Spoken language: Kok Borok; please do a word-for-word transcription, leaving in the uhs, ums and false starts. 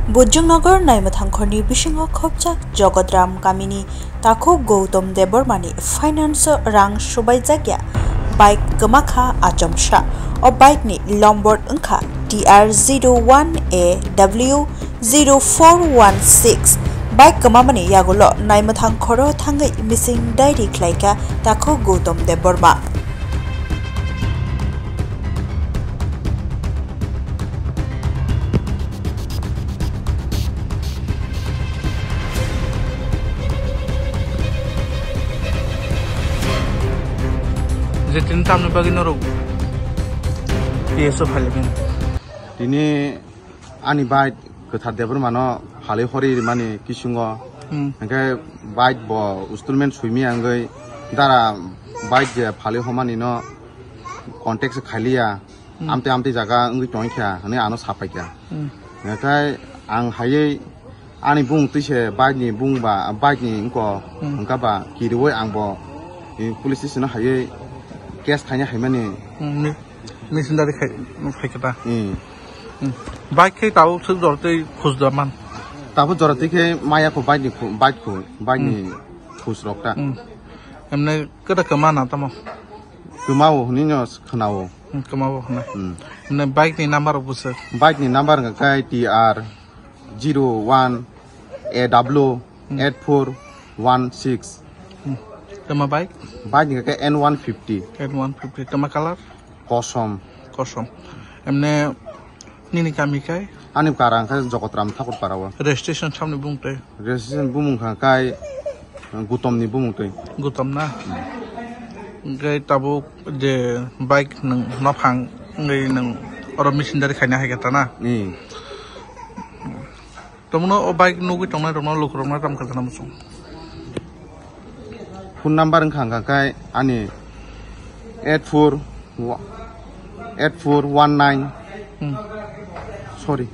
Bujungnagar Naimwthangkhorni bisingo khopjak Jogodram kamini takhuk Gautam Debbarmani finance-o rang swbaijakya bike kwmakha achomsa. O bike-ni lombor wngkha T R zero one A W zero four one six. Bike kwmamani yagulo Naimwthangkhoro thangwi missing diary khlaikha takhuk Gautam Debbarma. Je tini tamni bagwi norok P S o phailaimani. Tini ani bike Kwthar Debbarmano phalwi horwi rimani kisungo. Hmm. Hwnkhe bike bo installment swimaya wngwi dara bike je phalwi homanino contact se khailiya. Hmm. Amtwi amtwi jaga wngwi tongkha hwnwi ano sapaikha. Hmm. Hwnkhe ang haiwi ani bumung twi se bike ni bumung ba, bike ni wngko. Hmm. Hwnkha ba kiriwi ang bo, eh, police station o haiwi case khaina haimani. Hmm, mi-, missionary khai, khai khe ta. Hmm. Hmm. Bike khe tabuk swk jora twi khus da man. Tabuk jora twi khe maya kho bike ni khu-, bike khu-, bike ni Hmm. khus rok ta. Hmm. Emne kwta kwma na tamo? Kwma o hwnwi no khwna o. Hmm, kwma o hwnwi. Hmm. Emne bike ni number rok bwswk? Bike ni number hwnkha khe T R zero one A W Hmm. eight four one six. Hmm. Tama bike? Bike hwnkha khe N one fifty. N one fifty. Tama color? Kosom. Kosom. Emne nini kami kai? Ani kara hwnkha Jogotram Thakurpara o. Registration samni bumung twi? Registration bumung hwnkha kai Gutomni bumung twi. Gutom na? Hmm. Hwnkhe tabuk je bike nwng nophang wngwi nwng oro missionary khaina hai khe ta na? Hmm. Tongno o bike nugwi tongnai rokno lukurokno ram kha jana muchung. Phone number wngkha hwnkha khe ani eight four wa-, eight four one nine, Hmm. sorry,